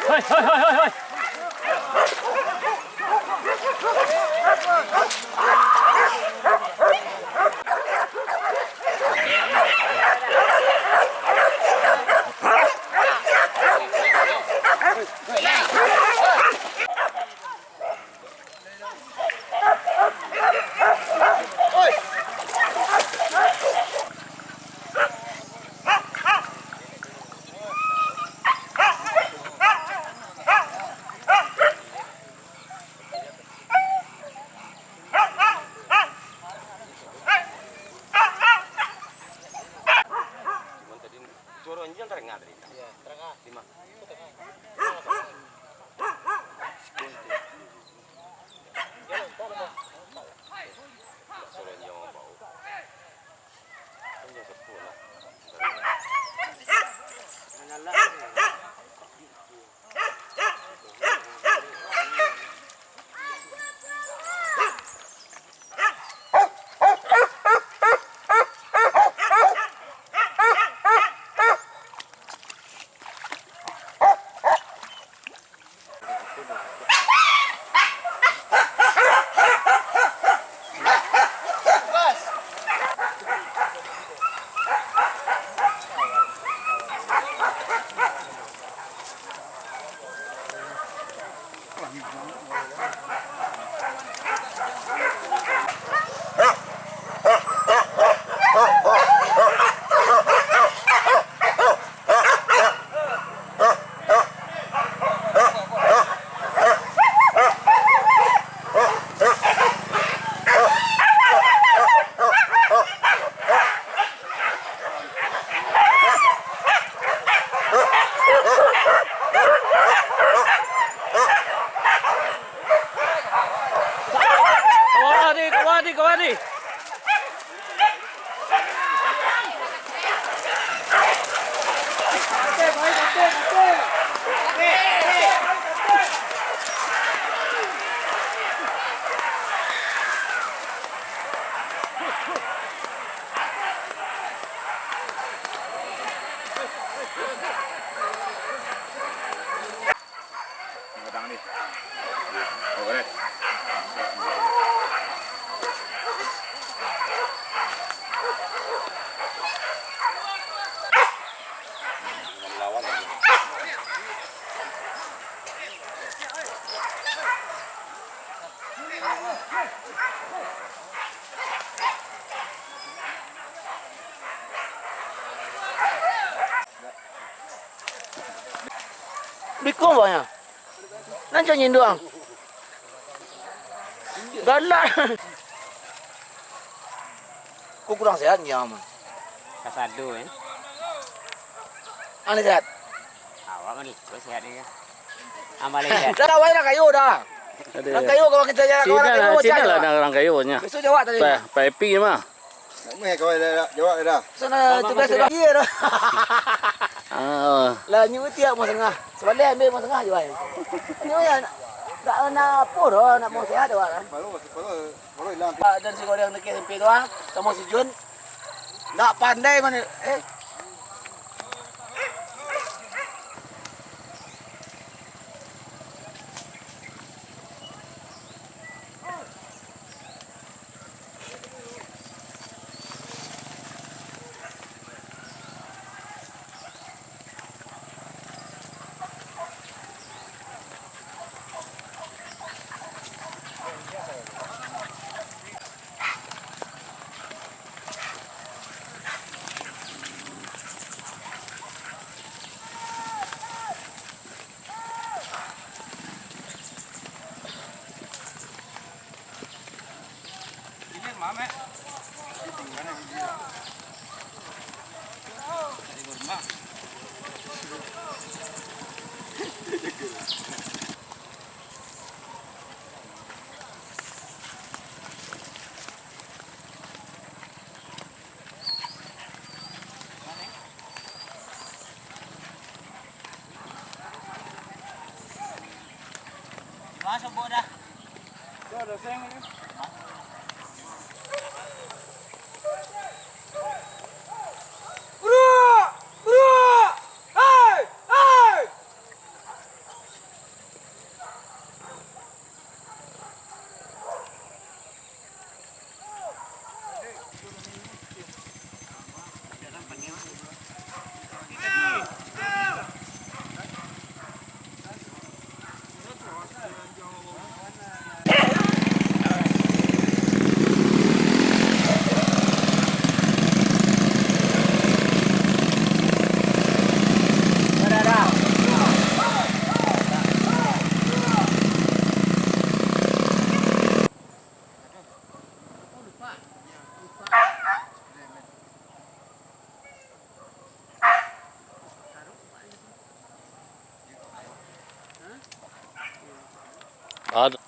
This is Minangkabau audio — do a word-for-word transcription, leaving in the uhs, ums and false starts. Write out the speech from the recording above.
Hoi, hoi, hoi, hoi, hoi. Suaro anjiang tarangah tadi. Iyo, tarangah. Di ma? Itu tarangah. Suaro anjiang urang bau. Anjiang sapo lah. Manyalak. Kawadi, kawadi, kawadi. Bikung banyak. Nan cak nyindo ang. Galak. Ko kurang sehat nyo, Aman? Kasado, eh. Ang sehat? Awak mah ko sehat ni, kan? Amal sehat. Dah, awak dah kayo dah. Aduh. Dah kayo, kawan kita je, kawan Cina kayo, lah, Cina lah, dah orang kayo nya. Besok jawab tadi. Pak, Pak Epi mah. Nak main kawan dah, jawab dah. Sana tugas dah. Iya dah. Ah. Lah, nyu tiap mau sengah. Sebalai ambil mau sengah je, wai. Nyu ya, nak, nak, nak apa dah, nak mau sehat dah, kan? Malu, malu, malu hilang. Pak, dan si Goreng dekat S M P tu, ah, sama si Jun. Ndak pandai mano, eh. Buruak! Buruak! Hei! Hei! Ad-